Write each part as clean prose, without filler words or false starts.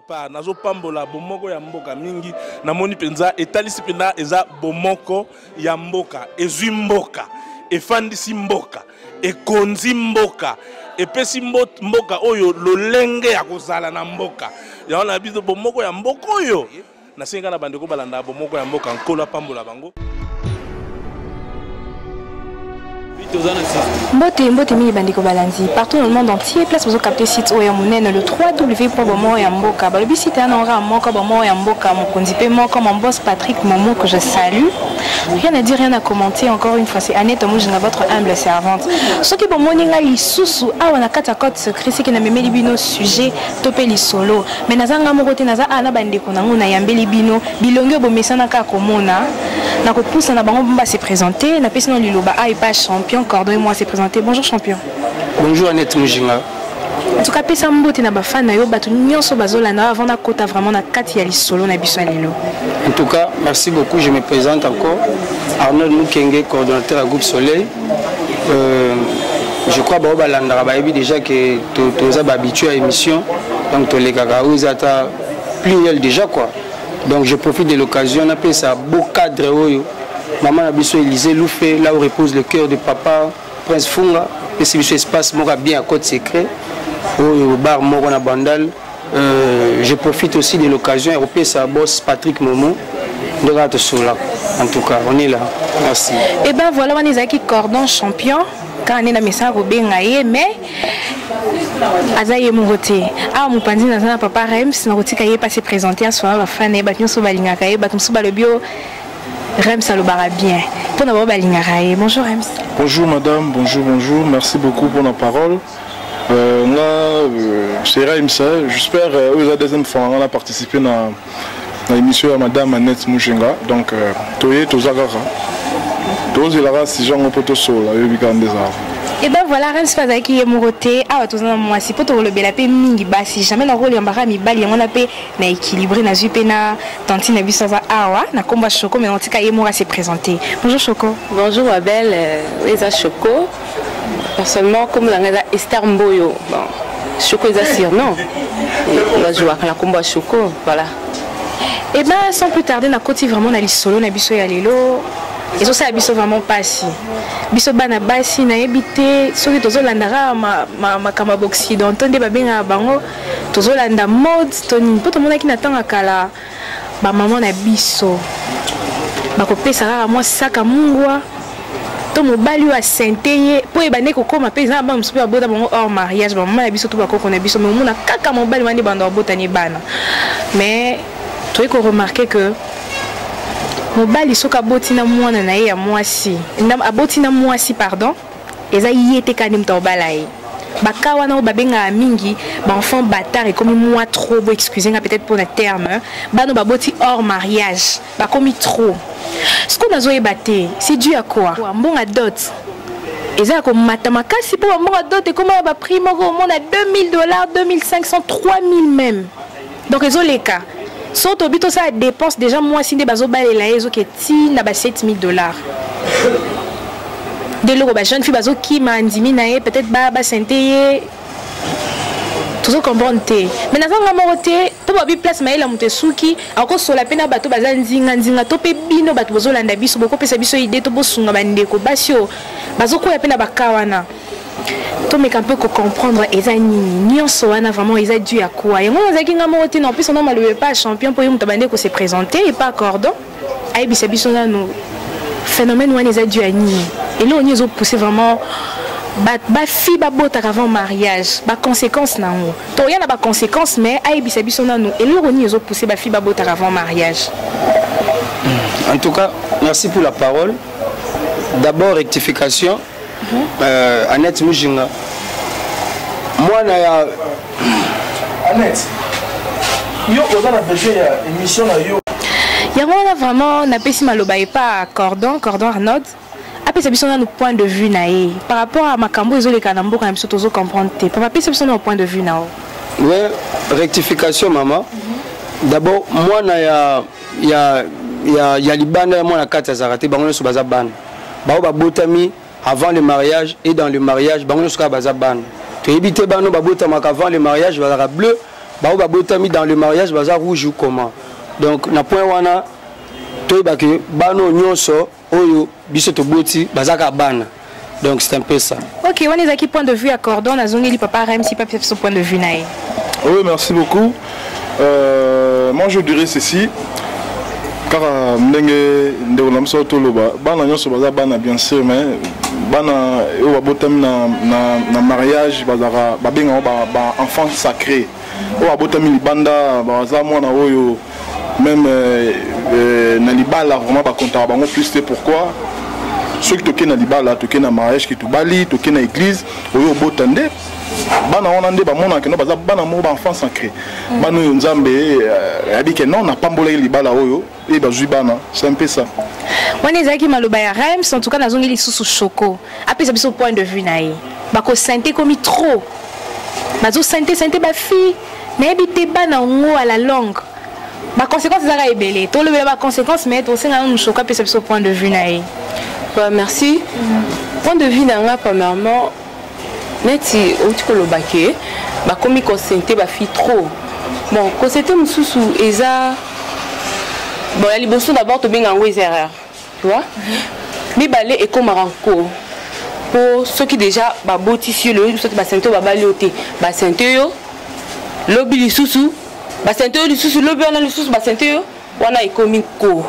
Part nazopambola bomoko ya mboka mingi, namoni mpenza etalisi mpenza eza bomoko ya mboka, ezwi mboka, efandisi mboka, ekonzi mboka, epesi mboka oyo lolenge ya kozala na mboka yango na biso bomoko ya mboka oyo. Nasengi kaka na bandeko balanda bomoko ya mboka, Nkolo apambola bango. Mbote, mbote mingi bandeko balandi partout dans le monde entier, place bozo capter site oyo ya monene, le 3w.bomoko ya mboka. Balobi site ya nora moko bomoko ya mboka, mokonzi pe moko, mon boss Patrick Momo que je salue. Rien à dire, rien à commenter, encore une fois c'est Annette Mujinga, votre humble servante. Soki bomoni nga lisusu awa na kati ya code secret, c'est que na memeli bino sujet to pe lisolo. Mais naza nga moko te, naza awa na bandeko nango, nayambeli bino bilongi oyo bomesana kaka komona. Nakopusa na bango ba se présenter, napesi na liloba a epa champion Cordon et moi se présenter. Bonjour champion. Bonjour Annette Mujinga. En tout cas, pesa mbote na ba fan na yo, bato nyonso bazolanda avant na kota vraiment na kati ya lisolo na biso ya lelo. En tout cas, merci beaucoup, je me présente encore. Arnold Mukenge, coordonnateur à Groupe Soleil. Je crois bao balandaka bayebi déjà que toza ba habitué à émission, donc tolekaka oyo eza ata pluriel déjà quoi. Donc je profite de l'occasion napesa beau cadre oyo maman na biso Élisée Loufe, là où repose le cœur de papa Prince Funga, pesi biso espace moko bien à code secret oyo bar moko na Bandal. Je profite aussi de l'occasion ya kopesa boss Patrick Momo ndenge atosola. En tout cas, on est là. Merci. Et ben voilà, wana ezalaki cordon champion kaka nde na mesana kobenga ye, mais aza ye moko te. Awa mopanzi naza na papa Rems, nakotika ye pa se présenter aswana bafana ye, bato nyonso balingaka ye, bato mosusu balobi yo Rems alobaka bien mpona bango balingaka ye. Bonjour Rems. Bonjour madame, bonjour, bonjour, merci beaucoup pour la parole. Nga, c'est Rems, j'espère, la deuxième fois on a participé dans l'émission de madame Annette Mujinga. Donc, toye toza kaka. Tozelaka si jango po tosola, yobi kaka nde ezalaka. Et ben voilà, Rems azalaki ye moko te, awa toza na mwasi po tokolobela pe mingi basi, jamais na koyambaka mibali yango na pe na équilibré, nazwi pe na tantine na biso aza awa na kombo ya Choco, mais natika ye moko se présenter. Bonjour Choco. Bonjour ma belle, eza Choco. Personnellement, comme la eza Esther Mboyo. Bon, Choco eza surnom. On jouer na kombo ya Choco, voilà. Et ben sans plus tarder, na koti vraiment na lisolo na biso ya lelo. Ezosala biso vraiment pasi. Biso bana basi nayebi te soki tozolandaka makambo ya baoccidentaux nde babengaka bango, tozolanda mode to nini, mpo tomonaki na ntango ya kala bamama na biso bakopesa kaka mwa saka mungwa to mobali oyo asente ye mpo ebande kokóma mpe eza na bana mosusu mpe babota bango hors mariage, bamama na biso to bakoko na biso, mais omona kaka mobali wana nde banda babotani bana. Mais toyei koremarke que mobali soki aboti na mwana na ye ya mwasi, aboti na mwasi, pardon, eza ye te kaka nde moto akobala ye. Baka wana oyo babengaka mingi baenfant bâtard ekomi mwa trop, bo excuse nga peut-être pour na terme, bano baboti hors mariage bakomi trop. Ce qu'on nazoyeba te, c'est dû à quoi? Mbongo dot eza ya komata makasi mpo bambongo dot ekoma na baprix moko omona 2000 $, 2500, 3000 même. Donc ezoleka so tobi tosala dépense déjà mwasi nde bazobalela ye ezoke ti na ba 7000 $. Nde eloko ba jeune fille bazokima ndimi na ye, peut-être basente ye, tozocomprendre te. Mais naza nga moko te mpo babi place mayela moto esuki akosola mpe na bato baza nzinga nzinga to mpe bino bato bozolanda biso bokopesa biso idée to bosunga bandeko basi oyo bazokwea mpe na baka wana, tomeka mpe kocomprendre eza nini nyonso wana, vraiment eza dû à quoi. Yango nazalaki nga moko te, na opesa na maloba epa champion mpo ye moto abandi kose présenter epa cordon, ayebisa biso nanu phénomène wana eza dû à nini, eloko nini ezopousse vraiment bafille babotaka avant mariage, baconséquence nango. Toya na baconséquence, mais ayebisa biso nanu eloko nini ezopousse bafille babotaka avant mariage. En tout cas, merci pour la parole. D'abord, rectification. Annette Mujinga, mwana ya Annette, yo oza na besoin ya émission na yo. Yango wana vraiment napesi maloba epa cordon, cordon Arnold apesa biso nanu point de vue na ye par rapport à makambo ezoleka na mboka na biso, tozocomprendre te. Papa, apesa biso nanu point de vue na yo. Ouais, rectification mama. D'abord, mwana ya libanda ya mwana kati azalaka te, bango nyonso baza bana. Bao babotami avant le mariage et dans le mariage, bango nyonso kaka baza bana. Toyebi te bano babotamaka avant le mariage bazalaka bleu. Baoyo babotami dans le mariage baza rouge ou comment? Donc na point wana toyeba ke bana oyo nyonso oyo biso toboti baza kaka bana. Donc c'est un peu ça. Ok, wana ezalaki point de vue ya Cordon. Nazongeli papa Rems mpe apesa biso point de vue na ye. Oui, merci beaucoup. Moi je dirais ceci. Kaka ndenge ndeko na biso toloba, bana nyonso baza bana, bien sûr, mais bana oyo babotami na mariage bazalaka, babengaka ba enfant sacré. Oyo babotami libanda baza mwana oyo même na libala vraiment bakontaka bango plus te. Pourquoi? Soki tokei na libala, tokei na mariage, ke tobali, tokei na église, oyo obota nde bana wana nde bamonaka no baza bana moko baenfant sacré, bana oyo Nzambe ayebi ke non, napambolaki libala oyo e bazwi bana. C'est un peu ça. Wana ezalaki maloba ya Rems. En tout cas, nazongi lisusu Choco, apesa biso point de vue na ye. Bakosente komi trop, bazosente sente bafille, nayebi te, bana yango à la longue baconséquence ezaka ebele. Tolobela baconséquence, mais tosenga nanu Choco apesa biso point de vue na ye. Ouais, merci. Point de vue na nga, premièrement, neti outi koloba ke bakomi kosente bafille trop. Bon, kosente mosusu eza bon. Ya liboso d'abord, tobenga yango eza erreur, tu vois. Mibale, ekomaka nko mpo soki déjà babotisi yo lelo, soki basente oyo babali yo te, basente yo lobi lisusu, basente yo lisusu lobi wana lisusu, basente yo wana, ekomi nko,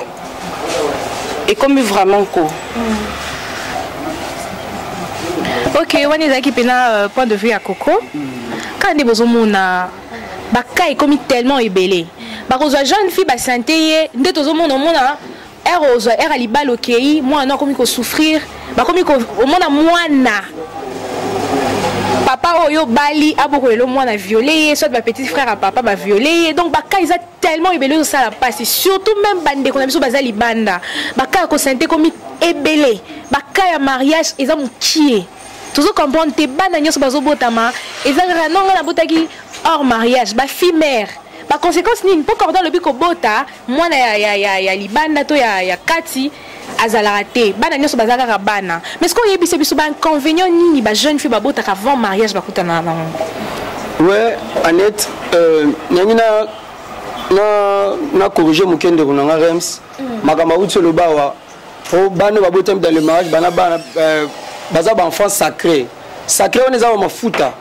ekomi vraiment nko. Ok, wana ezalaki mpena point de vue ya Coco. Kaka nde bozomona baka ekomi tellement ebele, bakozwa jeune fille, basente ye nde tozomona. Omona ere ozwa ere ya libala, okei, mwana akomi kosouffrir, bakomi omona mwana papa oyo bali abokolela mwana, viole ye, soit bapetit frère ya papa baviole ye. Donc baka eza tellement ebele, ozosala mpasi, surtout même bandeko na biso baza libanda. Baka ya kosente ekomi ebele, baka ya mariage eza mokie. Tozocomprendre te, bana nyonso bazobotama eza kaka non, nga nabotaki hors mariage, bafille mère. Baconséquence nini? Mpo Cordon alobi kobota mwana ya libanda to ya kati azalaka te, bana nyonso baza kaka bana. Mais ce que oyebisa biso, bainconvénient nini bajeune fille babotaka avant mariage bakutana nango? Ouais, Annette, nangi na corrige moke ndeko na nga Rems. Makambo awuti oloba awa, po bana oyo babotami dans le mariage, bana baza baenfant sacré. Sacré wana eza bamafuta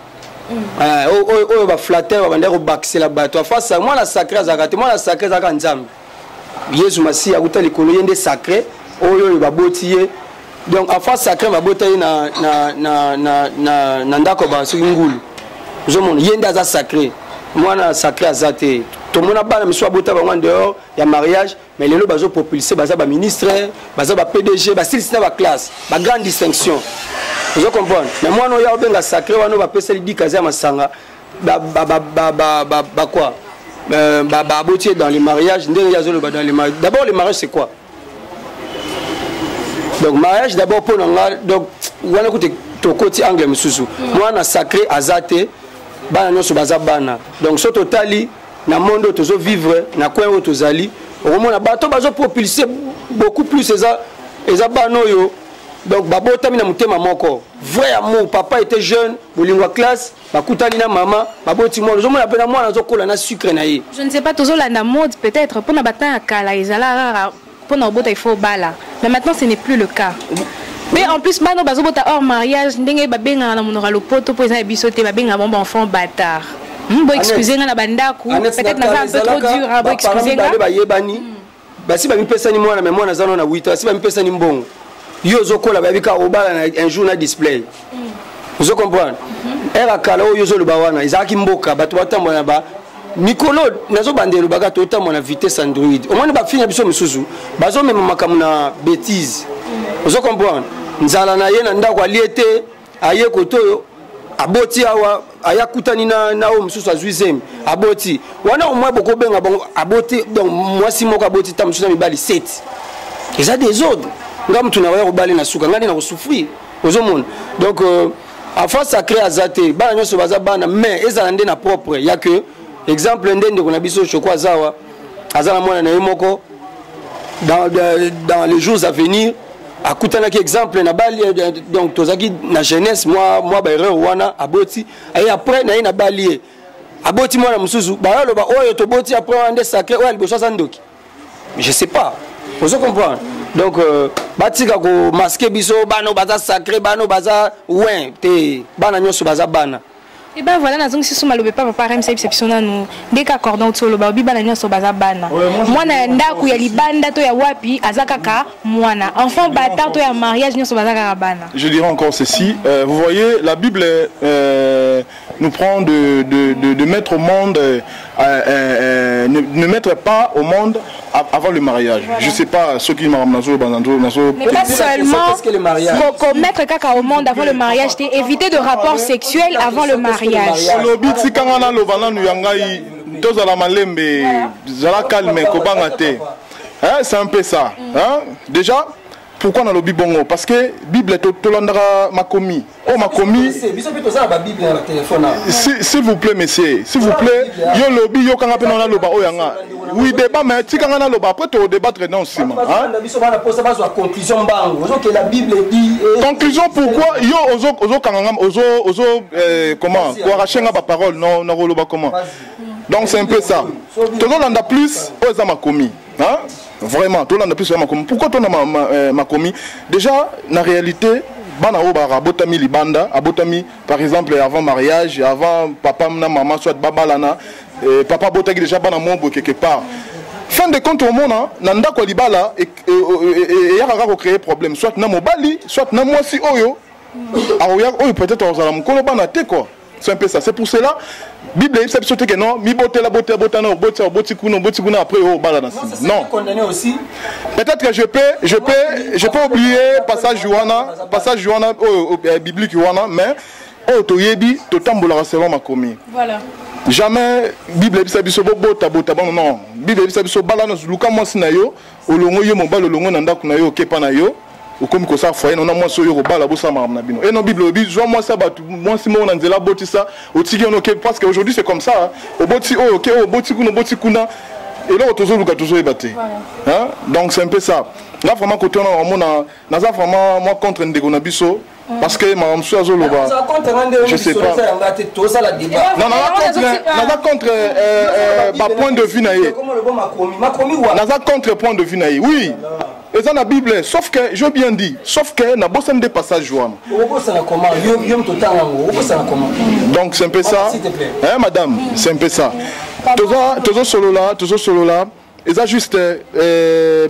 oyo baflatter babandaki kobakisela bato. Afa mwana sacré azalaka te. Mwana sacré ezalaka Nzambe, Yesu Masiya akuta likolo, ye nde sacré oyo baboti ye. Donc enfant sacré babota ye na ndako ba soki ngulu, ozomona ye nde aza sacré. Mwana sacré aza te. Tomona bana misusu abota bango en dehors ya mariage, mais lelo bazopropulse, baza baministre, baza ba PDG, basilisi na baclasse, bagrande distinction, ozo comprendre. Mais mwana oyo aobenga sacré wana, oyo bapesali dikazi ya masanga bakwa, baboti ye dans le mariage, ndenge ye azoloba dans le mariage. D'abord, le mariage, c'est quoi? Donc mariage d'abord mpo na nga, donc wana kute tokoti angle mosusu. Mwana sacré aza te, bana nyonso baza bana. Donc so totali na monde oyo tozovivre, na coin oyo tozali, okomona bato bazopropulse beaucoup plus eza bana oyo donc babotami na motema moko, vrai amour. Papa était jeune, bolingo ya classe, bakutani na mama, baboti mwana. Ozomona mpe na mwana azokola na sucre na ye. Je ne sais pas, tozolanda mode peut-être. Mpona batemps ya kala, ezala kaka mpona obota il faut obala, mais maintenant ce n'est plus le cas. Mais en plus, bana bazobota hors mariage, ndenge babengaka na monoko ya lopoto, mpo eza ya biso te, babengaka bango baenfant bâtard. Bo excuse nga na bandako, peut-être naza un peu trop dur, bo excuse nga. Bayebani, basi bamipesani mwana, mais mwana aza nano na 8 ans, basi bamipesani mbongo. Yo ozokola, bayebi kaka obala na un jour na display, ozo comprendre. Ere akala oyo ozoloba wana ezalaki mboka, bato batambola na ba mikolo. Nazobanda elobaka, totambola na vitesse Android. Omoni bafille na biso mosusu bazomema makambo na bétise, ozo comprendre. Nzala na ye na ndako, alie te, aye kote oyo aboti awa, aya kutani na oyo mosusu, azwi zemi, aboti wana. Omoi bokobenga bango aboti, donc mwasi moko aboti ta mosusu na mibali 7, eza désordre. Nga mutu na oya kobali na suka, nga nde na kosouffrir, ozomona. Donc enfant sacré aza te, bana nyonso baza bana, mais ezala nde na propre ya que exemple nde ndeko na biso Choko aza awa, aza na mwana na ye moko. Dans les jours à venir, akutanaki exemple na bali, donc tozalaki na jeunesse, mwa baerreur wana, aboti aye, après na ye na bali ye. Aboti mwana mosusu, bayoloba oyo toboti après wana nde sacré, oyo ya liboso aza ndoki. Je sais pas, ozo comprendre? Donc batika komaske biso, bana oyo baza sacré, bana oyo baza win te, bana nyonso baza bana. Et ben voilà, nazongisi so maloba epa papa Rems, ayebisa biso nanu ndenge cordon oti oloba, obi bana nyonso baza bana. Mwana ya ndako ya libanda to ya wapi aza kaka mwana, enfant bâtard to ya mariage, nyonso baza kaka bana. Je dirais encore ceci, vous voyez, la Bible nous prend de mettre au monde, ne mettre pas au monde avant le mariage. Voilà. Je sais pas ce qui m'a nazo bananzo nazo. Mais pas seulement Qu'est-ce que le mariage? Commettre kaka au monde avant le mariage, t'es éviter de rapports sexuels avant le mariage. Olobi tikanga na loba nanu ya ngai, tozala malembe, zala calme, kobanga te. Hein, c'est un peu ça. Hein? Déjà, pourquoi nalobi bongo? Parce que Bible tolandaka makomi. Oh, makomi. Biso mpe tozala ba Bible na téléphone. S'il vous plaît, messieurs, s'il vous plaît, yo lobi yo kanga pe na loba oyo nga. Oui, débat, mais tikanga na loba après to débattre dans nsima. Hein? Biso bana posa bazwa conclusion mbango. Ozo que la Bible dit Conclusion pourquoi yo ozo ozo kanga nga ozo ozo comment? Ko arracher nga ba parole non na koloba comment? Donc c'est un peu ça. Tozolanda plus oyo eza makomi. Hein? Vraiment, tolanda plus oyo makomi. Pourquoi tolanda makomi? Déjà, na réalité, bana oyo baka abotami libanda, abotami par exemple avant mariage, avant papa na maman soit babalana, papa abotaki déjà bana moko boye quelque part. Fin de compte, omona na ndako ya libala eyaka kaka kocréer problème, soit na mobali, soit na mwasi oyo akoya oyo peut-être akozala mokolo bana te quoi. C'est un peu ça. C'est pour cela Bible eyebisa biso te ke non, mibotela, botela, botana, oboti, oboti kuna, oboti kuna, après oyo obala na Non, nsima. c'est ça Non. qui est condamné aussi. Peut-être que je peux oublier passage wana, passage wana oyo biblique wana, mais oyo toyebi, totambolaka selon makomi. Voilà. Jamais Bible eyebisa biso bobota bota bana, non. Bible eyebisa biso bala na luka mwasi na yo, olongo yo mobali, olongo na ndako na yo, okepa na yo, okomi kosala foyer na mwasi oyo kobala, bosala makambo na bino. Et non, Bible elobi zwa mwasi ya bato, mwasi moko na nzela abotisa, otiki yo noke, parce que aujourd'hui c'est comme ça, hein. Oboti oyo, oke oyo, oboti kuna, oboti kuna, eloko tozoluka tozoyeba te. Hein? Donc c'est un peu ça. Là vraiment côté wana omona naza vraiment moi contre ndeko na biso, parce que makambo mosusu azoloba, Oza contre nga nde? Je sais pas. Oza yanga te, tozala débat. Non, naza contre ba point de vue na ye. Comment le bon makomi makomi wa? Naza contre point de vue na ye, oui, eza na Bible, sauf que j'ai bien dit, sauf que nabosani nde passage wana. Okosala comment? Yo yo moto otanga yango, okosala comment? Donc c'est un peu ça. S'il te plaît. Hein, madame, c'est un peu ça. Toza tozosolola, tozosolola, eza juste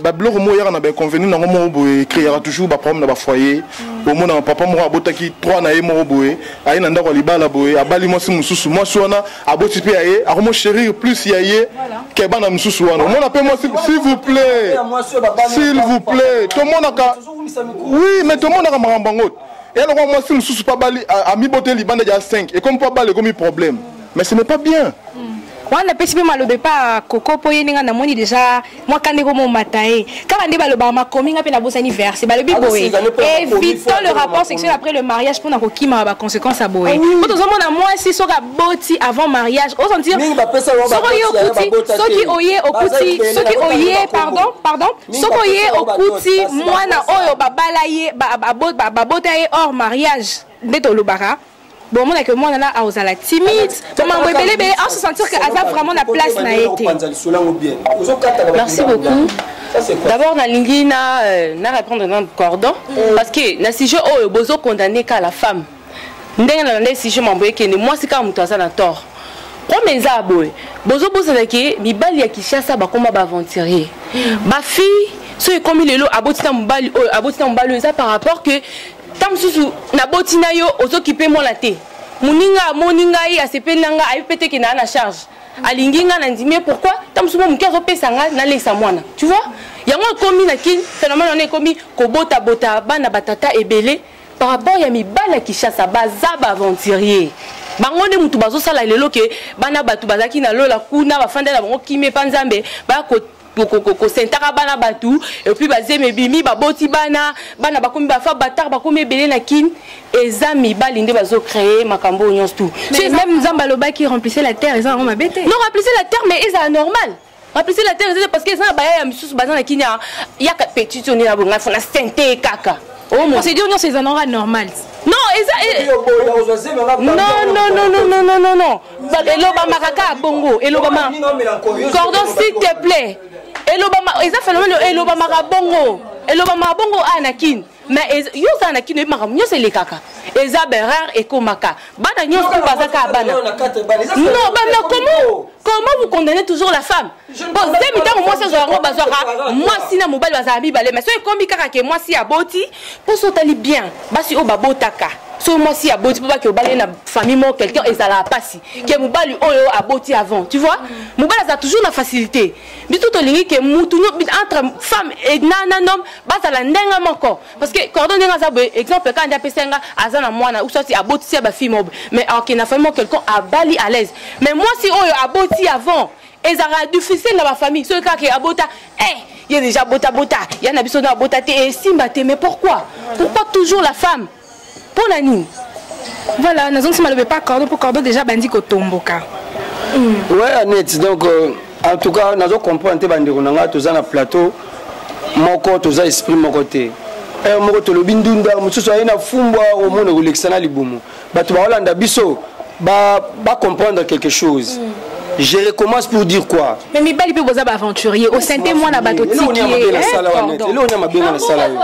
babiloko moko eyaka na bainconvénient nango moko boye, ecréaka toujours baproblème na bafoyer. Omona papa moko abotaki 3 na ye moko boye, aye na ndako ya libala boye, abali mwasi mosusu, mwasi wana aboti mpe ya ye, akomo chérir plus ya ye ke bana mosusu wana. Omona mpe mwasi, s'il vous plaît, s'il vous plaît, tomonaka, oui, mais tomonaka makambo yango. Eloko mwasi mosusu mpo abali, amiboteli libanda ya 5, ekomi mpo abali, ekomi problème, mais ce n'est pas bien. Wana napesi mpe maloba epa koko mpo ye ndenge namoni déjà mwa kande komomata ye kaka nde balobaka makomi, nga mpe nabosani verset. Balobi boye: évitons le rapport sexuel après le mariage mpona kokima baconséquence ya boye, po tozomona mwasi soki aboti avant mariage, osentir soki oye okuti, soki oye okuti, soki oye, pardon, pardon, soki oye okuti mwana oyo babala ye, babota ye hors mariage, nde tolobaka bomonake mwana na aozala timide, makambo ebele ebele, aose sentir que aza vraiment na place na ye te. Merci beaucoup. D'abord nalingi na répondre na cordon, parce que na sujet oyo bozo condamner ka la femme. Ndenge na nde sujet mambo ekende, mwasi kaka moto aza na tort. Problème eza ya boye: bozobosanake mibali ya Kinshasa bakoma baaventurier. Bafille so ekomi lelo aboti na mobali oyo, aboti na mobali oyo, eza par rapport que ta mosusu naboti na yo, ozokipe mwana te. Moninga amoni ngai, asepeli na ngai, ayebi mpe te ke naa na charge, alingi ngai, na ndimi ye. Pourquoi? Ta mosusu mo moke azopesa ngai, nalesa mwana, tu vois? Yango ekomi na kini phénomène wana, ekomi kobotabota bana batata ebele par rapport ya mibali ya Kinshasa. Baza baaventurier, bango nde mutu bazosala lelo ke bana bato bazalaki na lola kuna, bafanda na bango kimia epa Nzambe, baya kosentaka bana bato, et puis bazemi ebimi, baboti bana, bana bakomi bafa batard, bakomi ebele na kini. Eza mibali nde bazocréer makambo oyo nyonso tout. Mais même Nzambe alobaki: remplissez la terre. Eza yango mabe te. Non, remplissez la terre, mais ezala normal. Remplissez la terre eza parce que eza na baya ya misusu baza na kini yaka petit oni na bonga fona sente kaka. Procédure nyonso eza nora normal. Non, eza non, non, non, non, non, non, non, non, elobamaka kaka bongo, elobama. Cordon, s'il te plaît, elobama, eza phénomène, elobamaka bongo, elobamaka bongo. A na Kine, mais yo ozala na Kine, oyebi makambo nyonso elekaka, eza berare, ekomaka bana nyonso mpo baza kaka bana. Non, bana, comment vous condamnez toujours la femme? Bon, zemi, ntango mwasi azwa yango, bazwaka mwasi na mobali, bazala mibale. Mais soki ekomi kaka ke mwasi aboti, mpo so otali bien, basi oyo babotaka, soki mwasi aboti, mpo bake obali na famille moko quelqu'un, ezalaka mpasi ke mobali oyo aboti avant, tu vois, mobali azala toujours na facilité. Biso tolingi ke mutu entre femme et na homme bazala ndenge moko, parce que cordon, ndenge aza boye, exemple kaka nde apesa nga, aza na mwana ou soit abotisi ya bafille moko, mais akende na famille moko quelqu'un, abali à l'aise. Mais mwasi oyo aboti avant, ezalaka difficile na bafamille. Soki kaka abota, eh, ye déjà abota, ya na biso na abota te, esimba te. Mais pourquoi toujours la femme? Mpo na nini? Voilà, nazongisi maloba epa Cordon, mpo Cordon déjà bandi kotomboka. Ouais, Annette, donc en tout cas nazo comprendre te. Bandeko na ngai, toza na plateau moko, toza esprit moko te. Heure moko tolobi ndunda, mosusu aye na fumbwa, omona kolekisa na libumu. Bato baolanda biso bacomprendre quelque chose. Je recommence pour dire quoi? Mais mibali mpe boza baaventurier, osente mwana bato. Tiki eloko nya mabenga na sala yo.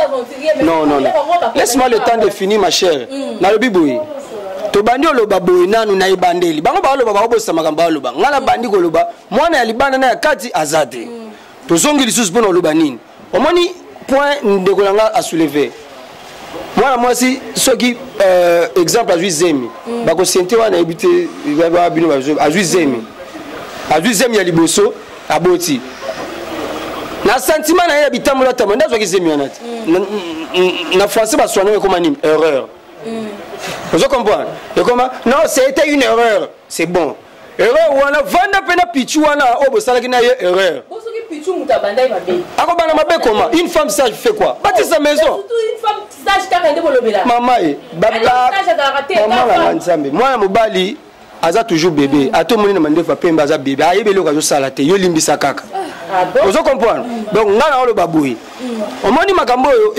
Non, non, non, laisse-moi le temps de finir, ma chère. Nalobi boye, tobandi oloba boye nanu na ebandeli, bango baoloba, baobosa makambo baoloba. Ngai nabandi koloba, mwana ya libanda na ya kati aza te. Tozongi lisusu mpona oloba nini? Omoni point ndeko na nga asoulevé, mwana mwasi soki exemple azwi zemi, bakosente wana, yebi te bino, azwi zemi, azwi zemi ya liboso, aboti na sentiment na ye ya bitambola tamba nde azwaki zemi wana te. Na français baswana, ekoma nini? Erreur. Ozo comprendre? Ekoma non, c'était une erreur, c'est bon. Erreur wana, vanda mpe na pichu wana oyo bosalaki na ye erreur, akobanda mabe. Koma une femme sage fait quoi? Bâtir sa maison. Mama ye, mama nanga, Nzambe, mwana mobali aza toujours bébé. Ata omoni na mandefu apembe, aza bébé, ayebi eloko azosala te. Yo limbisa kaka, ozo comprendre? Donc ngai na oloba boye, omoni makambo oyo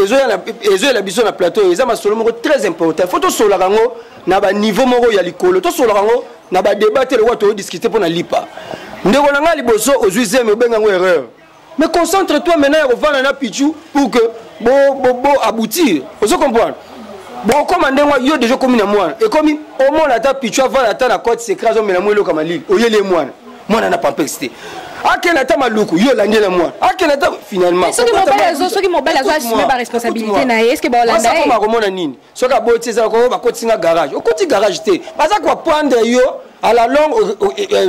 ezoyela biso na plateau oyo, eza masolo moko très important. Faut tosololaka yango na baniveau moko ya likolo, tosololaka yango na badébat te lokola toyodiscute mpo na lipa. Ndeko na ngai, liboso ozwi zemi, obenga yango erreur, mais concentre toi maintenant ya kovanda na pichu pour que bo, bo, bo aboutir. Ozo comprendre? Bokoma ndenge yo déjà okomi na mwana, ekomi omona ata pichu avanda ata na côte secret, azomela mwa eloko ya malili, oyeli ye mwana, mwana na pampers te, akende ata Maluku, yo olandi na mwana, akende ata finalement. Soki mobali azo assume baresponsabilité na ye, est ce que baolanda ye? Akomona nini soki aboti? Eza ko bakotinga garage, okoti garage te, baza koapprendre yo à la longue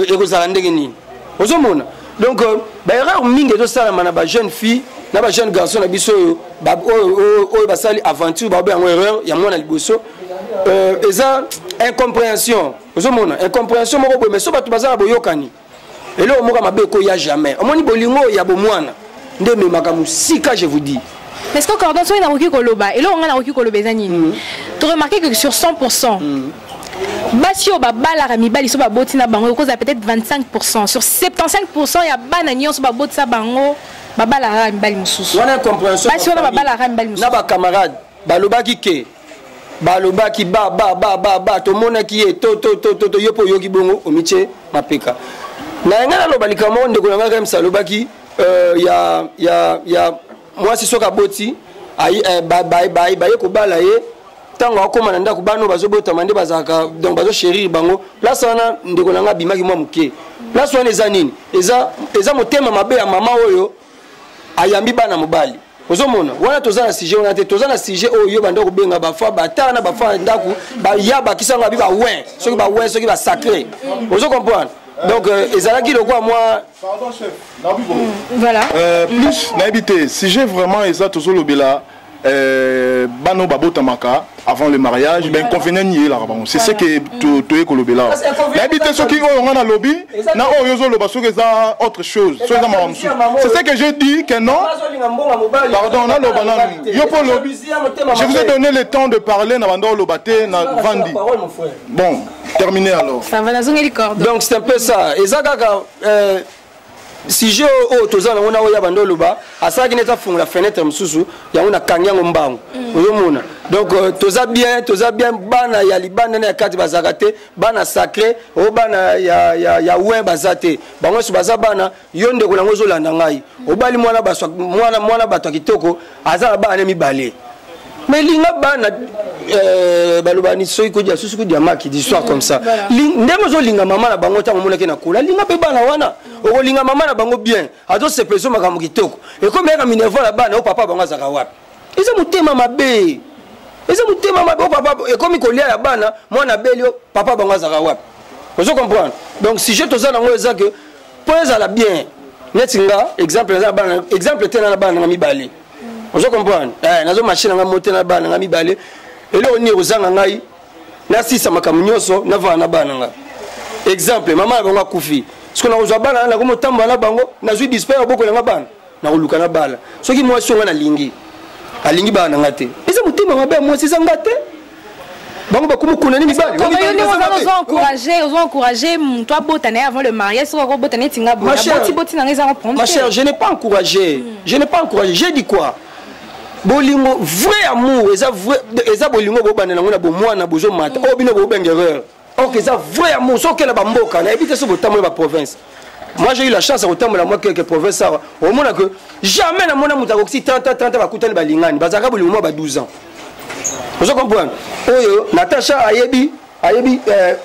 ekozala ndenge nini. Ozomona? Donc baerreur mingi ezosalama na bajeune fille na bajeune garçon na biso oyo, oyo basali aventure, baobe yango erreur ya mwana liboso, eza incompréhension. Ozomona incompréhension moko boye, mais so bato baza na boyokani, eloko moko mabe ekoya jamais. Omoni, bolingo ya bomwana nde ememaka mosika, je vous dis. Mais ce que Cordon, soki nakoki koloba, eloko ngai nakoki koloba eza nini? Toremarque que sur 100, basi oyo babalaka mibali so baboti na bango, ekozala peut-être 25 sur 75 ya bana nyonso babotisa bango, babalaka mibali mosusu. Wana incompréhension. Basi wana babalaka mibali mosusu. Na bacamarade balobaki ke balobaki ba ba ba ba ba, tomonaki ye to to to to to, yo mpo oyoki bongo, omitie mapeka na ngai. Naloba likambo moko, ndeko na ngai Rems alobaki ya mwasi soki aboti, baye kobala ye, ntango akóma na ndako, bana oyo bazobotama nde bazalaka, donc bazochérir bango. Place wana, ndeko na ngai abimaki mwa moke. Place wana eza nini? Eza motema mabe ya mama oyo ayambi bana mobali. Ozomona wana, toza na sujet wana te. Toza na sujet oyo yo banda kobenga bafa batala na bafa ya ndako, baya bakisa ngo, abi bawin, soki bawin, soki basacré. Ozo comprendre? Donc ezalaki lokola mwa Pardon chef, nabi bon. Voilà. Plus nayebi te sujet vraiment eza, tozolobela bana oyo babotamaka avant le mariage, bainconvénient nini eyelaka bango. C'est ce que toye kolobela. Nayebi te soki oyo nga nalobi na oyo ozoloba, soki eza autre chose, soki eza makambo mosusu. C'est ce que j'ai dit que non, pardon, naloba nanu. Yo mpo olobi, je vous ai donné le temps de parler na banda oloba te na vandi. Bon, terminé alors. Ça va, nazongeli Cordon. Donc c'est un peu ça, eza kaka. Sujet oyo toza nango na oyo ya bando oloba, asalaki neti afungola fenêtre mosusu yango, nakangi yango mbangu. Ozomona, donc toza bien, toza bien. Bana ya libanda na ya kati bazalaka te. Bana sacré oyo, bana ya win baza te. Bango nyonso baza bana. Yo ndeko nango ozolanda ngai, obali mwana mwana bato ya kitoko, aza na bana ne mibale, mais linga bana baloba ni soki kodia susu kodia maki d'histoire comme ça. Ndenge ozolinga mama na bango ntango omonaki na kola, linga mpe bana wana. Okolinga mama na bango bien, azosepelisa makambo kitoko, ekomi yaka minerval ya bana. O papa bango azalaka wapi? Eza motema mabe, eza motema mabe. O papa ekomi kolia ya bana, mwana abeli, o papa bango azalaka wapi? Ozo comprendre? Donc sujet toza nango eza ke mpo ezala bien, neti nga exemple, naza na bana, exemple te, na bana nanga mibale. Ozo comprendre? Nazo marché nanga mo te na bana nanga mibale. Eloko nini ekozanga ngai nasisa makambo nyonso, navanda na bana nga? Exemple, mama na bango akufi, soki nakozwa bana, nakomotambola na bango, nazwi dispe ya boko nanga bana, nakoluka na bala. Soki mwasi onga nalingi, alingi bana nanga te, eza motema mabe ya mwasi, eza nga te. Bango bakomi kuna ni mibali. Yo ndenge ozo encourager, ozo encourager moto abota na ye avant le mariage. Soki akobota neti nga boye, aboti boti nanga, eza reprendre? Ma chère, je n'ai pas encouragé, je n'ai pas encouragé. J'ai dit quoi? Bolingo, vrai amour eza vrai, eza bolingo bobanda nango na bomwana, bozomata oyo bino bobenga erreur. Ok, eza vrai amour. Soki okenda bamboka, nayebi te, so botambola baprovince, moi j'ai eu la chance ya kotambola mwa quelques provinces awa, omona que jamais namona moto akokisi 30 ans, 30 ans, bakutani, balingani, bazalaka bolingo mwa ba 12 ans. Ozo comprendre? Oyo Natasha ayebi, ayebi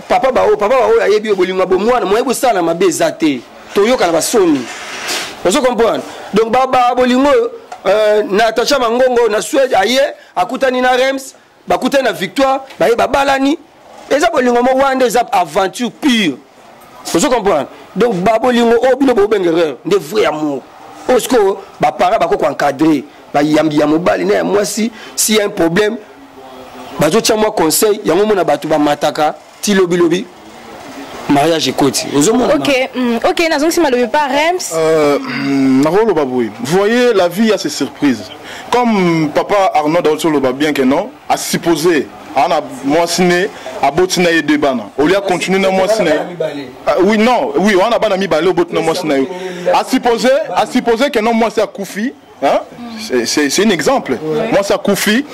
papa baoyo, papa baoyo ayebi oyo. Bolingo ya bomwana, moyebi osala mabe eza te, toyoka na basoni. Ozo comprendre? Donc ba bolingo oyo Natasha Mangongo na Suède, aye akutani na Rems, bakutani na Victoire, baye babalani. Eza bolingo moko wana nde eza aventure pure. Ozo comprendre? Donc babolingo oyo bino bobenga erreur nde vrai amour oyo sikoyo baparent bako koencadre bayambi ya mobali na ya mwasi. S'il y a un problème, bazotia mwa conseil yango. Omona bato bamataka ti lobilobi, mariage ekoti, ozomona. Ok, nazongisi malobi pa Rems. Nakoloba boye, vous voyez, la vie a ses surprises. Comme papa Arnaud auti oloba bien que non, asupposé ana mwasi ne aboti na ye deux bana, olia continue na mwasi na ye. Ah, oui, non, oui, wana bana mibale oboti na mwasi na yo, asupposé que non, mwasi akufi, hein? C'est un exemple. Mwasi akufi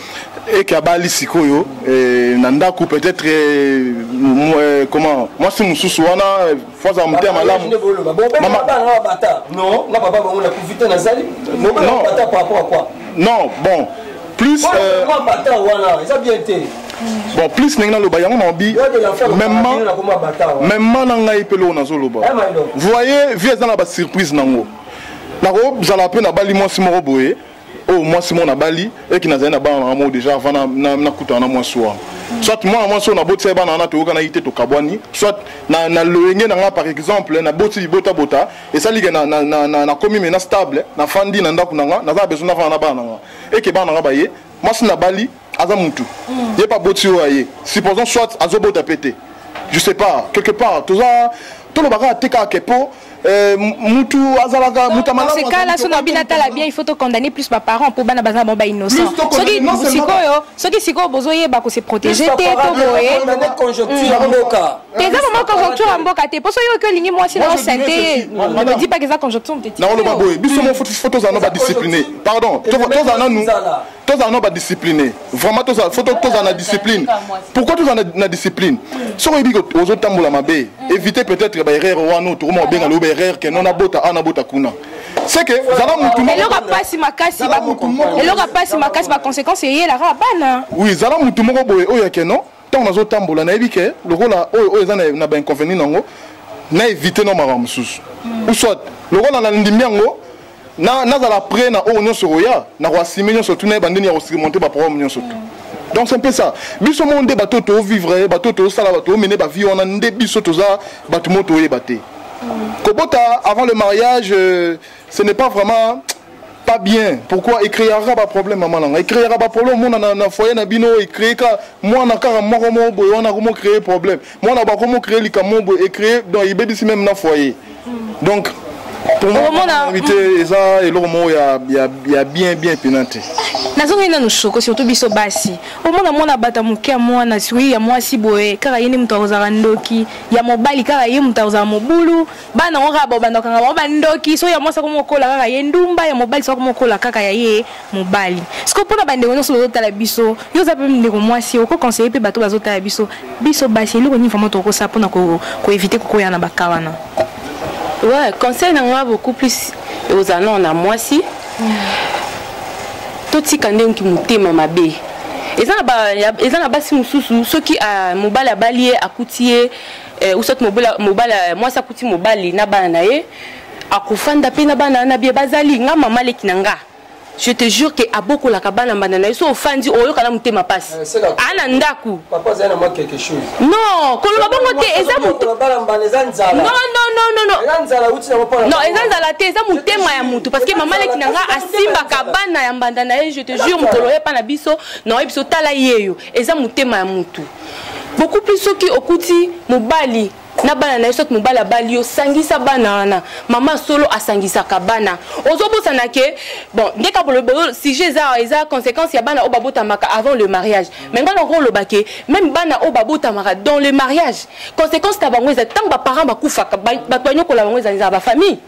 et que abali sikoyo na ndako, peut-être comment, mwasi mosusu wana faut azala motema malamu. Non, nga papa bango nakufi te, nazali bata par rapport à quoi? Non, bon, plus bata wana eza bien te. Bon, plus ndenge naloba yango, na bi memema na ngai mpe loko nazoloba, voyez, vie eza na basurprise nango. Nakozala mpe nabali mwasi moko boye, oyo mwasi moko nabali eki nazali na bana nanga moko déjà avant nakutana na mwasi wana. Soit mwana mwasi oyo nabotisa ye bana wana, toyokanaki te, tokabwani. Soit na loyenge na nga, par exemple, naboti libotabota, esali ke nakomi mena stable, nafandi na ndako na nga, naza na besoin nafanda na bana na nga. Eke bana na nga baye, mwasi nabali aza mutu, ye mpe aboti oyo aye, supposons, soit azobota pe te, je sais pas. Quelque part toza tolobaka te kaka ke po mutu azalaka mutu. Dans ce cas là, soki bino atala bien, il faut condamner plus baparents mpo bana baza bango bainnocent. Soki sikoyo bozoyeba kose protéger te, to boye conjoncture ya mboka. Te, eza vraiment conjoncture ya mboka te, mpo soki oki olingi mwasi na osente, ne me dis pas que eza conjoncture. Nakoloba boye, biso mo faut tozala no badiscipline. Pardon, tozala nanu, tozala no badiscipline vraiment, faut tozala na discipline. Pourquoi tozala na discipline? Soki oyebi ozotambola mabe, éviter peut-être baerreur wana tokoma kobenga lelo baerreur ke non, nabota a nabota kuna, c'est que zala mutu. Eloko pasi makasi, eloko pasi makasi, baconséquence eyelaka bana. Oui, zala mutu moko boye oyo yake non, ntango nazotambola nayebi ke lokola oyo oyo eza na bainconvénient nango, na éviter no makambo mosusu, ou soit lokola na ndimi yango, nazala prêt na oyo nyonso koya, na koassumer nyonso tu, nayeba ndeni ya kosurmonter baproblème nyonso tu. Donc c'est un peu ça. Biso mo nde bato tovivre, bato tosala, bato omene bavie wana nde biso toza bato mo toyeba te. Kobota avant le mariage, ce n'est pas vraiment pas bien. Pourquoi? Ecréera baproblème, mama nanga, ecréera baproblème. Omona na foyer na bino, ecréer ka mwana kaka moko moko boye wana akomo créer problème, mwana bakomo créer likambo boye, ecréer, donc ebebisi même na foyer. Donc Pour te, eza eloko moko ya bien bien mpena te. Nazongi nanu shoko, surtout biso basi. Omona mwana bata moke ya mwana soki ya mwasi boye, kaka ye nde moto akozala ndoki, ya mobali kaka ye moto akozala mobulu. Bana yango kaka babanda kokanga bango bandoki. Soki ya mwasi akomi kokola, kaka ye ndumba, ya mobali soki akomi kokola, kaka ya ye mobali. Sikoyo, mpona bandeko nyonso bazotala biso, yo oza mpe ndeko mwasi, okoconseiller mpe bato bazotala biso, biso basi, eloko nini vraiment tokosala mpona koéviter kokoya na baka wana? Ouais, conseil na nga beaucoup plus ekozala nao na mwasi: totika ndenge motema mabe. Eza na basi mosusu, soki mobali abali ye, akuti ye, ou soit mobali, mwasi akuti mobali na bana na ye, akofanda mpe na bana na bie. Bazali nga mama leki na nga, je te jure ke abokolaka bana mbanda na ye. So ofandi, oyoka na motema mpasi aa na ndako. Non, koloba bongo te, eza moto. Non, non, non, non, non, non, eza nzala te, eza motema ya motu, parce que mama leki na nga asimbaka bana ya mbanda na ye. Je te jure, mokolo ye pa na biso na oyebi biso, tala ye yo, eza motema ya motu. Beaucoup plus soki okuti mobali na bana na ye, soki mobali abali yo, sangisa bana wana. Mama solo asangisaka bana. Ozobosana ke bon, nde ka bolobi sujet eza conséquence ya bana oyo babotamaka avant le mariage. Mais ngai nako oloba ke même bana oyo babotamaka dans le mariage, conséquence na bango eza ntango baparent bakufaka, bato banyokola bango ezala bafamille.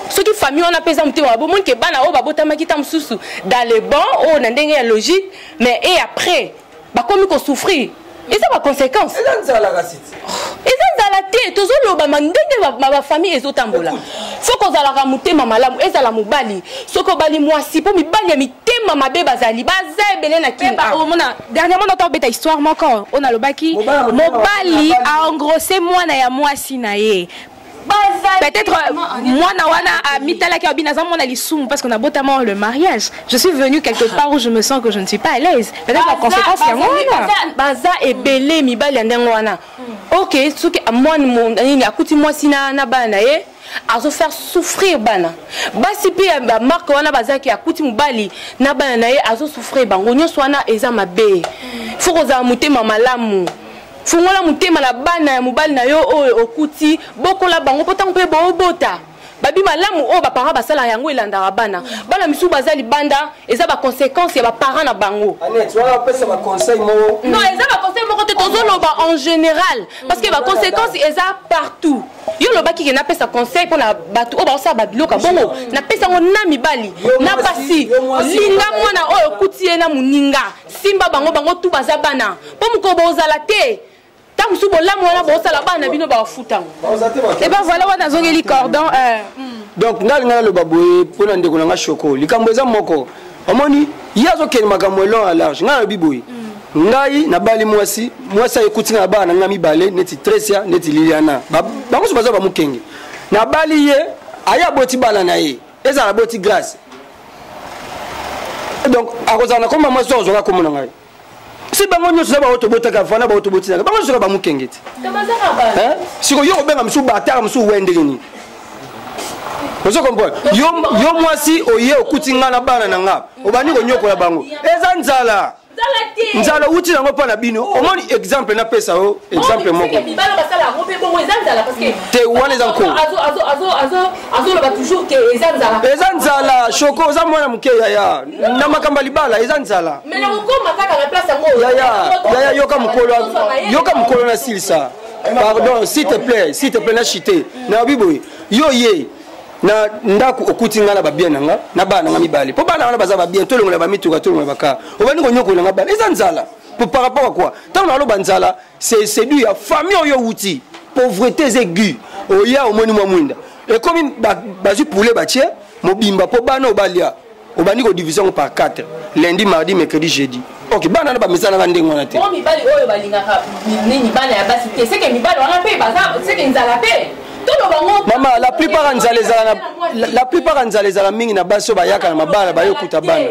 Soki famille wana mpe eza motema mabe, omoni ke bana oyo babotamaki ta mosusu dans le bon oyo na ndenge ya logique, mais et après bakomi kosouffrir, eza baconséquence. Eza nzala kasi ti. Eza nzala te, tozolobama ndenge bafamille ezotambola. Soki ozalaka motema malamu, ezala mobali, soki obali mwasi, mpo mibali ya mitema mabe bazali, baza ebele na Kini. Omona, dernièrement nota obeta histoire moko oyo nalobaki, mobali aengrosse mwana ya mwasi na ye. Peut-être mwana wana amitalaki, abi naza mwana lisumu parce qu'on a botama le mariage, je suis venu quelque part où je me sens que je ne suis pas à l'aise. Peut-être la conséquence yango wana. Baza ebele mibali ya ndenge wana. Ok, soki mwana nini akuti mwasi na bana na ye, azofaire souffrir bana. Basi mpe ya bamarke wana bazalaki, akuti mobali na bana na ye, azosouffrir bango nyonso. Wana eza mabe. Fo kozala motema malamu. Fungola motema na bana ya mobali na yo oyo okuti, bokola bango, mpo ntango mpe boobota, babi malamu oyo baparent basala yango elandaka bana. Bana misusu baza libanda, eza baconséquence ya baparent na bango. Annette, wana opesa baconseil moko. Non, eza baconseil moko te, tozoloba en général, parce que baconséquence eza partout. Yo olobaki ke napesa conseil mpona bato oyo baosala babiloko ya bongo. Napesa yango na mibali na basi: linga mwana oyo okuti ye na moninga, simba bango, bango tu baza bana, mpo mokolo bozala te, ntango mosusu bolamu wana bosala, bana na bino bafutango. Et ben voilà, wana azongeli cordon. Donc nga alinga naloba boye mpona ndeko na nga Shoko. Likambo eza moko, omoni ye azokende makambo elon à large. Ngai nalobi boye: ngai nabali mwasi, mwasi ayekuti nga na bana na nga mibale, neti Tresia, neti Liliana. Bango nyonso baza bamokenge. Nabali ye, aye aboti bana na ye, ezala aboti Grâce. Donc akozala na komba mwasi oyo azwaka kombo na ngai. Si bango nyonso eza bango tobotaka vana, bango tobotinaka, bango nyonso kaka bamokenge te. Sikoyo yo kobenga mosusu bataka mosusu we ndenge nini? Ozo comprendre? Yo mwasi oye, okuti nga na bana na nga, obandi konyokola bango, eza nzala. Nzala outi nango mpa na bino. Omoni, exemple napesa yo exemple moko te, wana eza nko. Azoloba toujours ke eza nzala. Eza nzala. Shoko, oza mwana moke, yaya, na makambo ya libala eza nzala. Mais nakokoma kaka na place yango. Yaya, yaya, yoka mokolo, yoka mokolo nasilisa. Pardon, s'il te plaît, s'il te plaît, nachite. Nayobi boye: yo ye na ndako, okuti nga na babien na nga na bana na nga mibale, mpo bana wana baza babien, tolongola bamituka, tolongola baka, obandi konyokola nga bana, eza nzala. Po par rapport à quoi? Ntango naloba nzala, c'est dû ya famille oyo outi, pauvreté eza aigu. Oya, omoni mwa mwinda ekomi, bazwi poulet, batie mobimba mpo bana oyo balia, obandi kodiviser yango par 4: lundi, mardi, mercredi, jeudi. Ok, bana na bamisalaka ndenge wana te. Mo mibali oyo balingaka nini, bana ya basi te, seke mibali wana mpe baza seke nzala mpe, toloba ngo. Mama, la plupart ya nzala ezala na la plupart ya nzala ezala mingi na basi oyo bayaka na mabala, bayokuta bana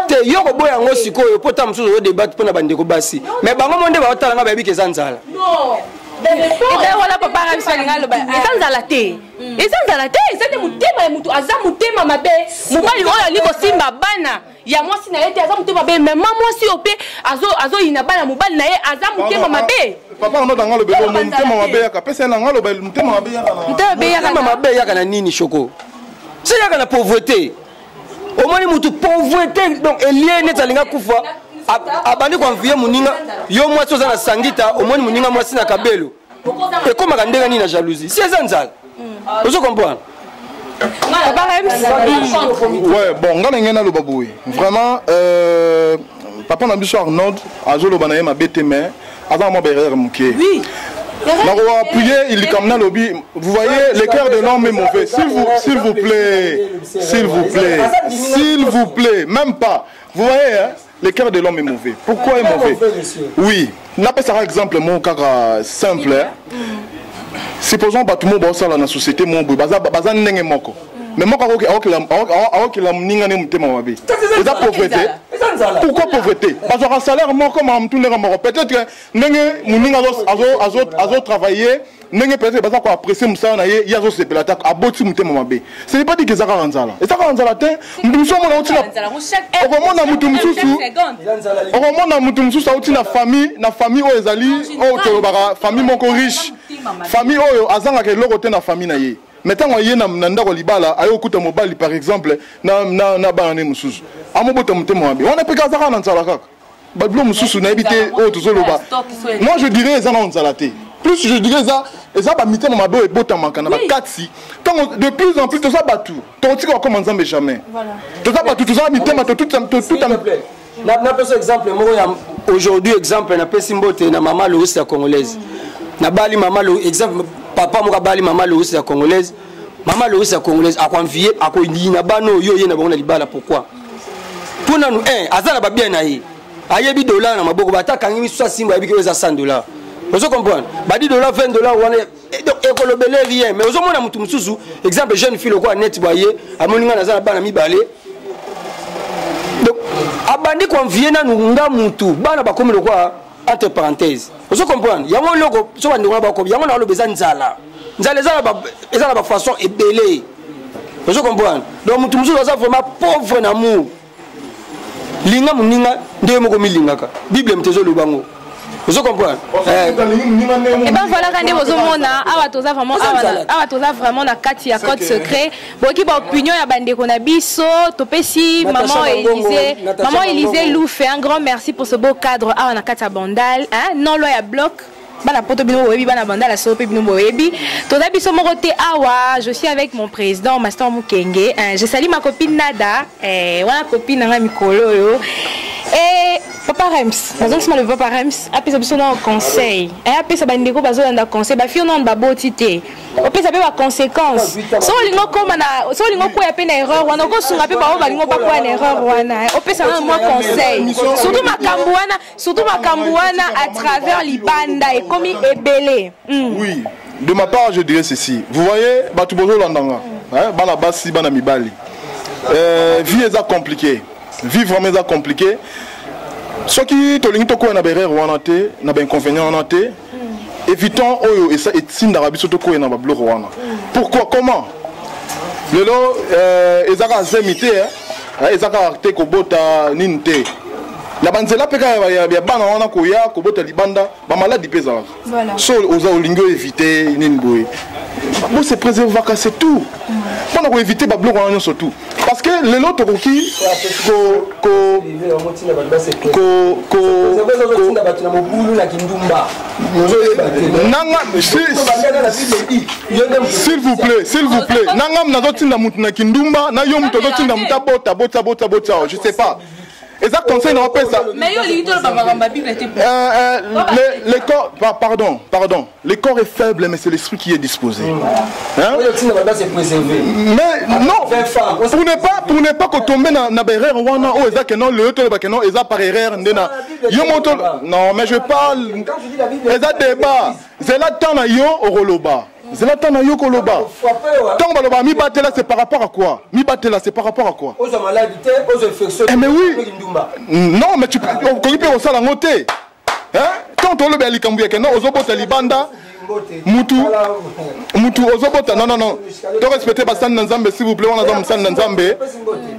te. Yo koboya yango sikoyo mpo ta mosusu ozodebate mpo na bandeko basi, mais bango mo nde baotala nga, bayebi ke eza nzala. Non. Ebe wana papa na biso alinga aloba. Eza nzala te, eza nzala te, eza nde motema ya motu. Aza motema mabe. Mobali oyo ali kosimba bana ya mwasi na ye te, aza motema mabe. Mais ma mwasi oyo mpe azoyina bana mobali na ye, aza motema mabe. Papa Arnaud anga aloba eloko motema mabe yaka pesa ye na nga aloba motema mabe yaka na motema mabe yaka na nini shoko se yaka na pauvreté. Omoni mutu pauvreté, donc elie neti alinga kufa, abandi koenvie moninga. Yo mwasi oza na sangita, omoni moninga mwasi na kabelo, ekomaka ndenge nini na jalousie? Si eza nzala, ozo comprendre? Ouais, bon, nga na ngai naloba boye vraiment, papa na biso Arnold azoloba na ye mabe te, mais aza na mwa baerreur moke. Nakoappuyer likambo nalobi. Vous voyez, le cœur de l'homme est mauvais. S'il vous plaît, s'il vous plaît, s'il vous plaît, même pas. Vous voyez, hein, le cœur de l'homme est mauvais. Pourquoi est mauvais? Oui, napesaka exemple moko kaka simple, hein. Supposons bato moko baosala na société moko boye, baza ndenge moko, mais moko aokela moninga nde motema mabe. Eza pauvreté. Pourquoi pauvreté? Bazwaka salaire moko, makambo ndenge moko. Peut-être que ndenge moninga azotravailler, ndenge peut-être baza koapprécier mosala na ye, ye azosepela te, aboti motema mabe. Ce n'est pas dit que eza kaka nzala, eza kaka nzala te. Mutu mosusu omona auti na, okomona mutu mosusu, okomona mutu mosusu auti na famille oyo ezali, oyo tolobaka famille moko riche, famille oyo azangaka eloko te na famille na ye. Mais ntango aye na ndako ya libala, aye okuta mobali par exemple na bana ne mosusu, amobota motema mabe wana mpe aza kaka na nzala. Kaka babilo mosusu nayebi te oyo tozoloba. Moi je dirais eza na nzala te, plus je dirais eza bamitema mabe oyo ebotamaka na bakati. Ntango de plus en plus toza bato, tokotika bakoma Nzambe jamais. Toza bato, toza mitema. Napesa exemple moko ya aujourd'hui. Exemple, napesi mbote na mama Loris ya Congolaise. Nabali mama, exemple, papa moko abali mama Loris ya Congolaise. Mama Loris ya Congolaise akoenvie, akoyina bana oyo ye na bango na libala. Pourquoi? Mpo nanu 1 aza na babien na ye, ayebi dollar na maboko, bata akangi miso, asimba, ayebi ke oyo eza 100 dollar. Ozo comprendre? Ba 10 dollar, 20 dollar wana, donc ekolobele rien. Mais ozomona motu mosusu, exemple, jeune fille lokola net boye, amoni ngai naza na bana mibale, donc abandi koenvie nanu nga mutu bana bakomi lokola entre parenthèse. Ozo comprendre? Yango eloko so bandeko na bakomi yango na aloba eza nzala. Nzala eza na bafaçon ebele, ozo comprendre? Donc mutu mosusu aza vraiment pauvre na amour. Linga moninga nde yo moko milingaka, Bible moto ezoloba yango, ozo comprendre? Eh ben voilà, kande bozomona awa, toza vraiment awa, toza vraiment na kati ya code secret. Boyoki baopinion ya bandeko na biso. Topesi maman Élysée, maman Élysée Loufe, un grand merci pour ce beau cadre awa na kati ya Bandal, hein, non loin ya bloc. Bana poto, bino boyebi, bana Bandala so mpe bino boyebi. Toza biso moko te awa, je suis avec mon président Master Mukenge, hein, je salue ma copine Nada, eh, wana copine nanga mikolo oyo. Et papa Rems, nazongisima le papa Rems apesa biso na conseil, apesa bandeko bazolanda conseil, bafio nano baboti te, opesa mpe baconséquence. So olingi okóma na, so olingi okwea mpe na erreur wana, okosunga mpe bango balingi bakwea na erreur wana, opesa nano mwa conseil, surtout makambo wana, surtout makambo wana à travers libanda ekomi ebele. Oui, de ma part je dirais ceci. Vous voyez, bato bozolandanga, hein, bana basi, bana mibali, vie eza compliqué, vie vraiment eza compliqué. Soki tolingi tokwea na baerreur wana te, na bainconvénient wana te, évitons oyo etindaka biso tokwea na babiloko wana. Pourquoi? Comment? Lelo eza kaka zemi te, eza kaka te kobota nini te, na banzela mpe kaka ya bana wana koya kobota libanda, bamaladi mpe ezalaka. So oza olingi oevite nini boye, bose préservaka, c'est tout, mpona koevite babiloko wana nyonso tout. Parce que lelo tokoki ko ko ko ko nanga, s'il vous plaît, s'il vous plaît, nanga nazotinda mutu na kindumba na yo, mutu ozotinda mutu abota bota bota bota, je sais pas. Eza conseil na opesa. Le corps, pardon, pardon, le corps est faible, mais c'est l'esprit qui est disposé, hein? Mais non, pour ne pas kotomber na baerreur wana oyo eza ke non, lelo toloba ke non, eza par erreur nde na yo moto. Non, mais je parle, eza débat. Zela temps na yo okoloba, zela temps na yo koloba. Ntango baloba mibatela, c'est par rapport à quoi? Mibatela, c'est par rapport à quoi? Eh mais oui, non, mais tu okoki mpe kosala yango te. Ntango toloba ya likambo ya ke non, ozobota libanda, mutu mutu ozobota. Non, non, non, to respecte basali na Nzambe, s'il vous plaît. Wana aza mosali na Nzambe.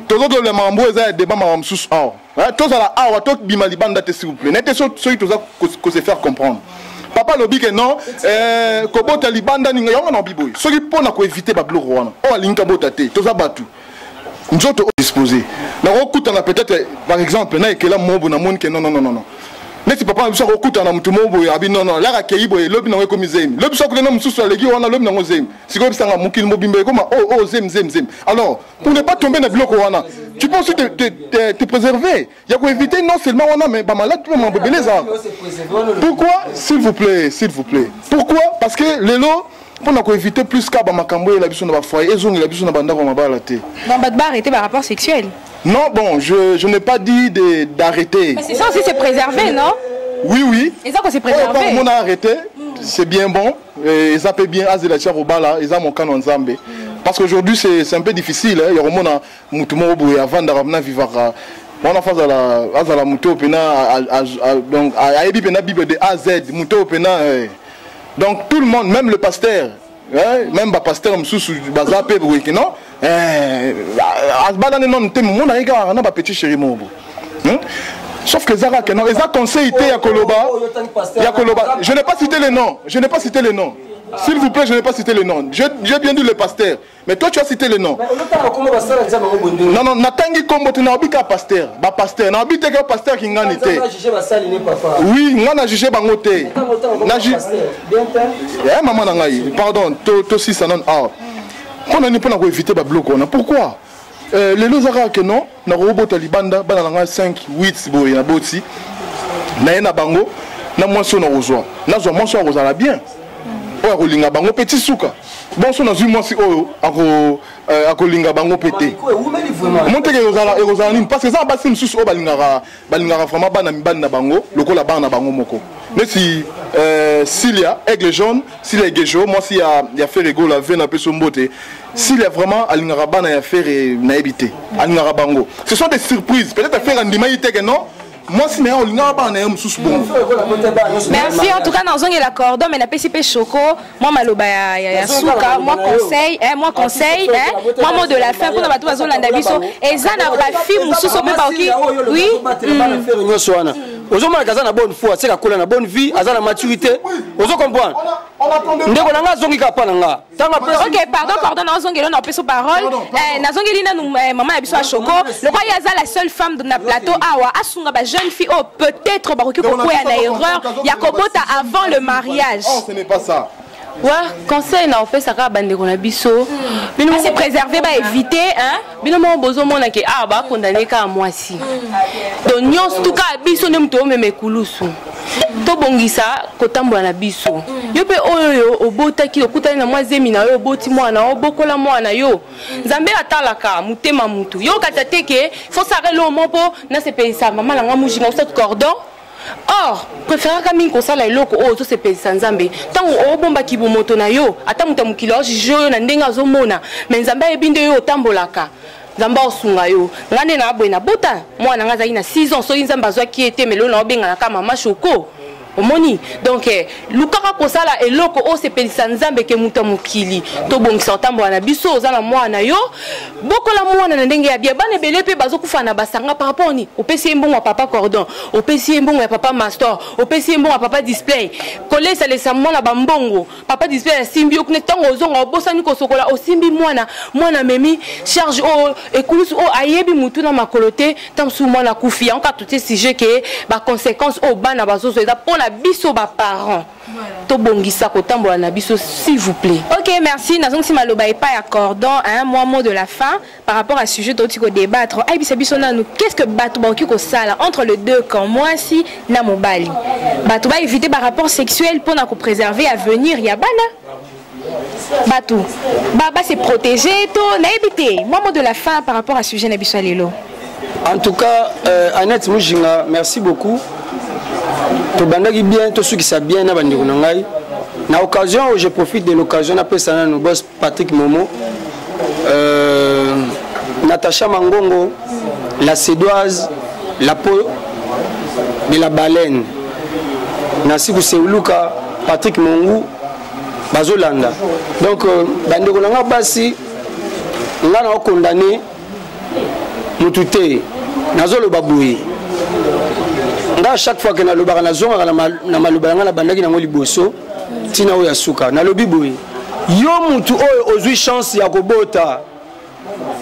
Tozotolola makambo oyo eza ya débat, makambo mosusu awa. Tozala awa, tobima libanda te, s'il vous plaît. Nete soki toza ko se faire comprendre. Papa alobi ke non, kobota libanda ninga yango na biboye. Soki mpona koéviter babiloko wana, oyo alingi kabota te, toza bato, nzoto disposé nakokutana peut-être, par exemple, na ekela mobo, namoni ke non, non, non, non, neti papa na biso akokutana na motu moko boye, abi non, non, laka akei boye, lobi nango ekomi zemi, lobi so akutana mosusu aleki wana, lobi nango zemi. Sikoyo bisanga mokili mobimba ekoma oh oh, zemi, zemi, zemi. Alors, pour ne pas tomber na biloko wana, tu peux aussi te préserver ya koéviter non seulement wana, mais bamalade mpe mambo ebele ezalaka. Pourquoi, s'il vous plaît, s'il vous plaît, pourquoi? Parce que lelo, mpona koéviter plus ka bamakambo oyela biso na bafoyer, ezongela biso na bandako ya mabala te. Bon, bato baarrêter barapport sexuel? Non, bon, je n'ai pas dit d'arrêter. Mais c'est ça aussi, c'est préserver, non? Oui. Et ça, c'est préserver. On a arrêté, c'est bien bon. Eza mpe bien, azela tia kobala, eza mokano ya Nzambe. Parce qu'aujourd'hui, c'est un peu difficile. Ya komona mutu moko boye avandaka na vivaka wana, fo azala motu oyo mpena, donc ayebi mpena Bible de A à Z, motu oyo mpena. Donc tout le monde, même le pasteur, hein, même bapasteur mosusu baza mpe boyeke non, balani nano te, mona ye kaka na bapetit chéri moko boye. Sauf que eza kaka non, eza conseil te ya koloba, ya koloba. Je n'ai pas cité les noms, je n'ai pas cité les noms, s'il vous plaît, je n'ai pas cité les noms. J'ai bien dit le pasteur, mais toi, tu as cité les noms. Non, non, natangi kombo te, naobi ka pasteur, bapasteur, naobi te ke pasteur kingani te. Oui, nga na juge bango te. Mama na ngai, pardon, tosisa nano awa. Mpo nani? Mpona koéviter babiloko wana. Pourquoi lelo eza kaka ke non, nakokobota libanda bana na ngai 5, 8 boye, naboti naye na bango na mwasi oyo nakozwa, nazwa mwasi oyo akozala bien, oyo akolinga bango mpe ti suka. Bon, so nazwi mwasi oyo akolinga bango mpe te, omoni teke ekozala nini? Parce que eza na basi mosusu oyo balingaka vraiment bana mibali na bango lokola bana na bango moko, neti Silia Aigle Jaune, Silia Egejo, mwasi ya Ferre Gola ve na peso mbote. Silia vraiment alingaka bana ya Ferre, nayebi te, alingaka bango. Ce sont des surprises, peut-être Ferre andimaki te ke non, mwasi na ye olingaka bana na ye mosusu bongo. Merci. En tout cas, nazongela cordon, mais napesi mpe Choco mwa maloba ya suka, mwa conseil, mwa conseil, mwa mot de la fin mpona bato bazolanda biso. Eza na bafille mosusu mpe baoki, oui. Nyonso wana ozomonaka aza na bonne foi, aseka akola na bonne vie, aza na maturité, ozo comprendre. Ndeko na nga azongi kaka mpa na nga ntango. Ok, pardon, pardon, nazongeli na opesa parole. Nazongeli nanu mama ya biso ya Choco, lokwa ye aza la seule femme na plateau awa, asunga bajeune fille oyo peut-être bakoki kokwea na erreur ya kobota avant le mariage. Oh, ce n'est pas ça. Wa conseil na opesaka bandeko na biso, bino se préserver, baéviter, hein. Bino moko bozomona ke awa bakondane kaka mwasi, donc nyonso tuka biso nde moto omema ekulusu. Tobongisa kotambola na biso. Yo mpe oyo obotaki, okutani na mwa zemi na yo, oboti mwana, obokola mwana yo. Nzambe atalaka motema mutu. Yo okata te ke fosaka eloko moko mpo nasepelisa mama na nga Mujinga, osati cordon. Or préféraka mingi kosala eloko oyo ozosepelisa Nzambe. Ntango obombaki bomoto na yo, ata moto ya mokili aojuge oyo na ndenge azomona, mais Nzambe ayebi nde yo otambolaka. Nzambe aosunga yo. Nga nde na boye, nabota mwana nga azalaki na 6 ans. Soki Nzambe azwaki ye te, melelo na obenganaka mama Shoko, omoni. Donc lukaka kosala eloko oyo osepelisa Nzambe ke moto ya mokili. Tobongisa kotambola na biso. Oza na mwana yo, bokola mwana na ndenge ya bien. Bana ebele mpe bazokufa na basanga par rapport ni opesi ye mbongo ya papa cordon, opesi ye mbongo ya papa mastor, opesi ye mbongo ya papa display. Kolesalesa mwana bambongo, papa display asimbi yo kuna, ntango ozonga obosani kosokola, osimbi mwana, mwana amemi charge oyo, ekulusu oyo ayebi mutu na makolo te. Ntango mosusu mwana akufi. Yango kaka totie sujet ke baconséquence oyo bana bazozwa eza mpona biso baparent. Tobongisa kotambola na biso, s'il vous plaît. Ok, merci. Nazongisi maloba epai ya cordon, hein, moi mot de la fin par rapport à sujet touti kodébattre. Ayebisa biso nanu, qu'est ce que bato bakoki kosala entre les deux camps, mwasi na mobali? Bato baéviter barapport sexuel mpona kopréserver avenir ya bana, bato ba se protéger to nayebi te. Moi, mot de la fin par rapport à sujet na biso ya lelo. En tout cas, Annette Mujinga, merci beaucoup. Tobandaki bien, tosukisa bien na bandeko na ngai. Na occasion oyo, je profite de l'occasion napesa nanu boss Patrick Momo, Natacha Mangongo, la Cédoise, la peau de la baleine, Nasi Kuseuluka, Patrick Mongu bazolanda. Donc bandeko na nga basi, nga na okondane. Mutu te. Nazoloba boye. Nga chaque fois que nalobaka nazongaka na maloba na nga nabandaki nango liboso ntina oyo ya suka. Nalobi boye. Yo mutu oyo ozwi chance ya kobota,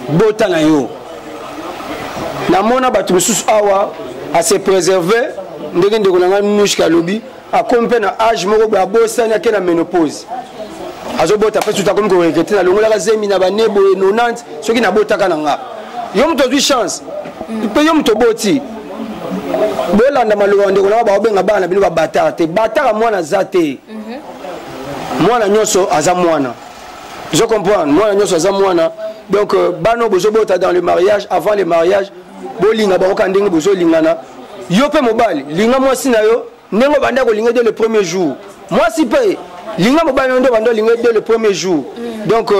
bota na yo. Namona bato mosusu awa a se préserver ndenge ndeko na ngai Nushka alobi, akomi mpe na age moko boye abosani ake na ménopause, azobota mpe sutu akomi koregrete, nalongolaka zemi na bane boye 90 soki nabotaka na nga. Yo moto ozwi chance mpe yo moto oboti, bolanda maloba ndeko na nga, baobenga bana na bino babatara te. Batara mwana aza te, mwana nyonso aza mwana. Je comprends, mwana nyonso aza mwana. Donc bana bozobota dans le mariage, avant le mariage, bolinga bango kaka ndenge bozolingana. Yo mpe mobali, linga mwasi na yo ndenge obanda kolinga dès le premier jour. Mwasi mpe linga mobali na yo nde obanda kolinga dès le premier jour. Donc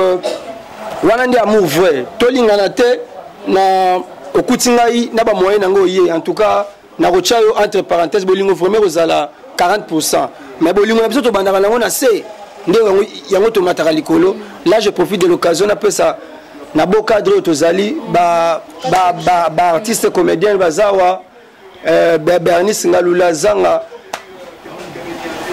wana nde amour vrai. Tolingana te na okuti ngai na ba moyen nango ye. En tout cas nakotia yo entre parenthèses, bolingo vraiment kozala 40%, mais bolingo na biso tobandaka nango na se nde yango tomataka likolo. Là je profite de l'occasion napesa na beau cadre oyo tozali ba artiste comédien bazawa, Bernice Ngalula Zanga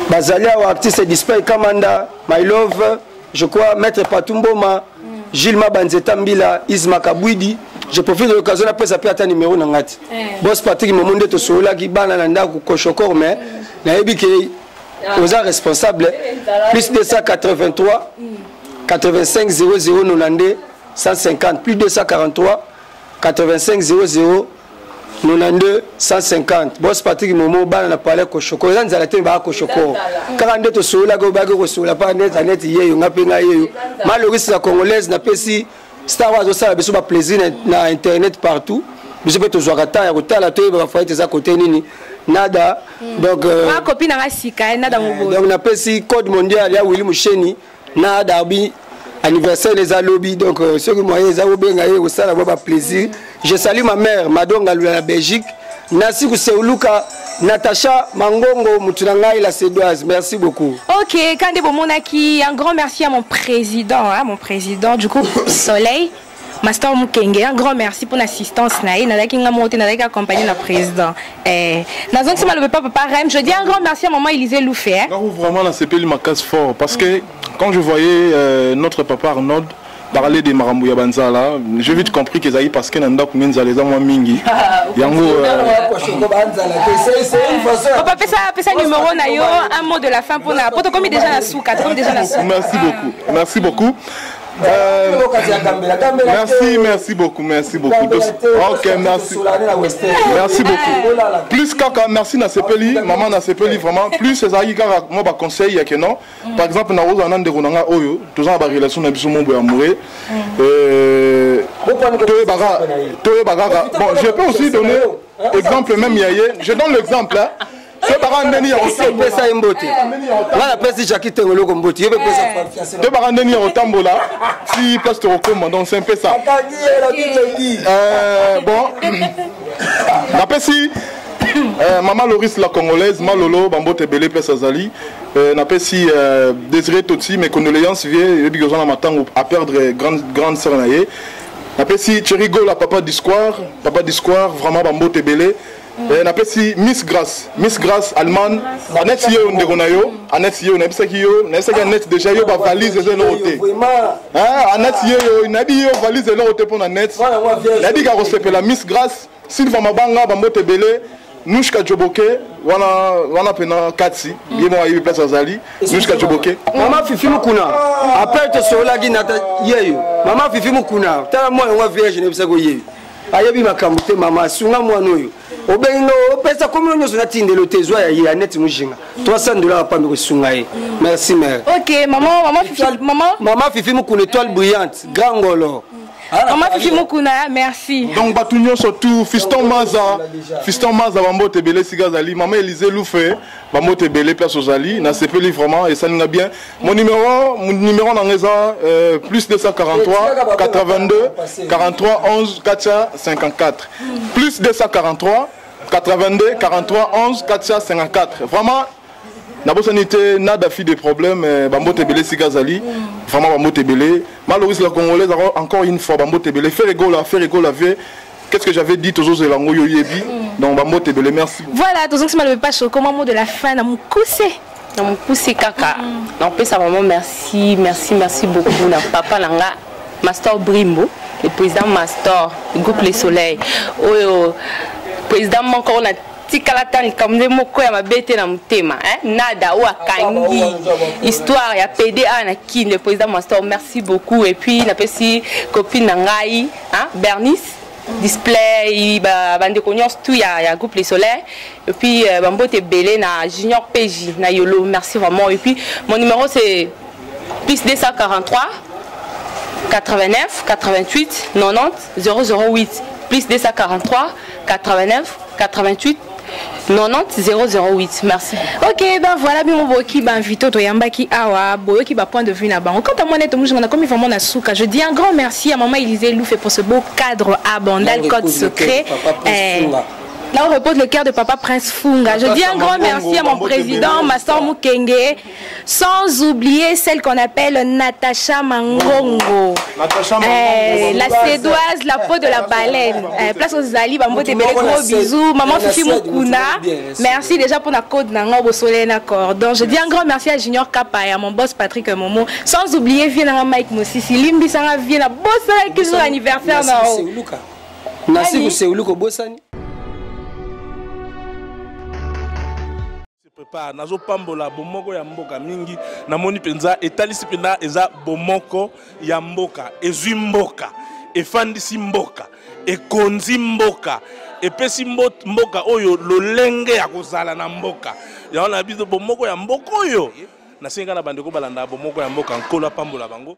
bazali awa, artiste Display Kamanda, My Love, je crois Maître Patou Mboma, Gilles Mabanzeta Mbila, Isma Kabwidi. Je profite de l'occasion napesa pe ata numéro na ngati. Boss Patrick Momo nde tosololaki bana na ndako Koshokor, mais nayebi ke oza responsable. Plus 283 85 00 92 150, plus 243 85 00 92 150. Boss Patrick Momo, bana na palais Koshokor, eza nzala te, baa Koshokor kaka nde tosololaki, obaki kosolola pa nde eza neti yeyo nga mpe nga yeyo. Malorisi la congolaise, napesi star oyo azosala biso ba plaisir na internet partout, biso mpe tozwaka temps ya kotala, toyeba ba foyer eza kote nini. Nada, donc ma copine nga sika, Nada Mobo. Donc napesi code mondial ya Willy Musheni na Darby, anniversaire eza lobi, donc soki moyen eza kobenga ye kosala mwa ba plaisir. Je salue ma mère Madonga Lula na Belgique, Nasi Kuseuluka, Natacha Mangongo, mutu na ngai la Cédoise. Merci beaucoup. Ok, Kande Bomonaki, un grand merci à mon président, hein, mon président du groupe Soleil, Master Mukenge, un grand merci pour l'assistance na ye, nazalaki nga moko te, nazalaki accompagné na président. Nazongisi maloba epa papa Rem, je dis un grand merci à maman Élisée Loufé, hein. Nga vraiment na sepeli makasi fort parce que quand je voyais notre papa Arnold parler de makambo ya banzala, j'ai vite compris que ezali parce que na ndako nde nzala eza mwa mingi. Yango, Papa, pesa numéro na yo, un mot de la fin pour na, pour tokomi déjà na suka, tokomi déjà na suka. Merci beaucoup. Merci beaucoup. Merci, merci beaucoup, merci beaucoup. Ok, merci. Merci beaucoup. Plus kaka, merci na sepeli, maman na sepeli vraiment. Plus ezali kaka moi ba conseil ya que non. Par exemple na roza na ndeko nanga oyo, toza na ba relation na biso mombo ya amoureux. Toyeba kaka. Bon, je peux aussi donner exemple même yaye. Je donne l'exemple, hein. C'est bara ndeni ya kotambola. Pesa ye mbote. Nga napesi Jackie Tengo eloko mbote. Ye pe pesa. To bara ndeni ya kotambola. Si place tokokoma, donc c'est un peu ça. Bon. Napesi Maman Loris la Congolaise, Malolo, Bambote Belé, place Azali. Napesi Désiré Toti, mes condoléances, vieux, et puis na matango à perdre grande, grande sœur na ye. Napesi Thierry Gola, papa du square, papa du square, vraiment Bambote Belé. Napesi Miss Grace, Miss Grace Allemagne, Annette yo ndeko na yo, Annette yo nayebisaki yo, nayebisaki Annette déjà yo ba valise eza eloko te. Hein, Annette yo nayebi yo valise eloko te mpona Annette. Nayebi kaka kosepela Miss Grace, Sylvain Mabanga, Bambote Belé, Nouchka Djoboke, wana wana pena kati, ye moko ayebi place azali, Nouchka Djoboke. Mama Fifi Mukuna, appelle te solaki nata yeyo. Mama Fifi Mukuna, tala mwana wa vierge nayebisaki yeyo. Ayebi makambo te mama, asunga mwana oyo. Obengi nga, opesa komino nyonso na tindelo te, zwa ya ye, Annette Mujinga. 300 $ pambe kosunga ye. Merci mère. Ok, maman, maman Fifi, maman. Maman Fifi Mukuna, étoile brillante, grand ngolo. Maman Fifi Mukuna, merci. Donc batu nyonso tout, Fiston Maza, Fiston Maza bambote belé sika zali, maman Élisée Loufé, bambote belé place ozali, na sepeli vraiment et ça nga bien. Mon numéro na ngeza plus 243 82 43 11 454. Plus 243 82 43 11 454. Vraiment na bosani te, nada fi des problèmes, bambote belé sika zali, vraiment bambote belé. Maloris la congolaise encore une fois bambote belé, ferre gola, ferre gola vie. Qu'est-ce que j'avais dit, tozozela yango, yo yebi. Donc bambote ebele, merci. Voilà, tozongisi maloba epa Choco, mwa mot de la fin na mokuse. Na mokuse kaka, napesa vraiment merci, merci, merci beaucoup na papa na nga Master Brimbo, le président Master du groupe Le Soleil, oyo président moko oyo natikala ta likambo nde moko ya mabe te na motema, hein? Nada oyo akangi histoire ya PDA na Kin, le président Master, merci beaucoup. Et puis napesi copine na ngai, hein? Bernice Display, bandeko nyonso tout ya groupe Le Soleil. Et puis bambote ebele na Junior PJ na Yolo, merci vraiment. Et puis mon numéro, c'est plus 243 89 88 90 008, plus 243 89 88 90 008. Merci. Ok, ben voilà, bino boyoki ba invité toyambaki awa, boyoki ba point de vue na bango. Quant à moi, net mujinga na komi vraiment na suka. Je dis un grand merci à maman Élisée Loufé pour ce beau cadre à Bandal, Là où code repose le cœur secret. de Papa Prince Funga. Là où repose le cœur de Papa Prince Funga. Je dis un grand merci à mon président, Mastor Mukenge, sans oublier celle qu'on appelle Natacha Mangongo. Natacha La Cédoise, la peau de la baleine. Place aux Ali, bambo te bele, gros bisous. Maman Fifi Mukuna, merci déjà pour la code nanga bosolé na cordon. Je dis un grand merci à Junior Kapa et à mon boss Patrick Momo. Sans oublier viens Mike Mosisi, Limbisanga viens na bosolé qui joue anniversaire na. Nasi Kuseuluka bosani. Prépare nazopambola bomoko ya mboka mingi, namoni mpenza etalisi mpenza eza bomoko ya mboka, ezwi mboka, efandisi mboka, ekonzi mboka, epesi mboka oyo lolenge ya kozala na mboka. Yango na biso bomoko ya mboka oyo nasengi kaka na bandeko balanda bomoko ya mboka, Nkolo apambola bango.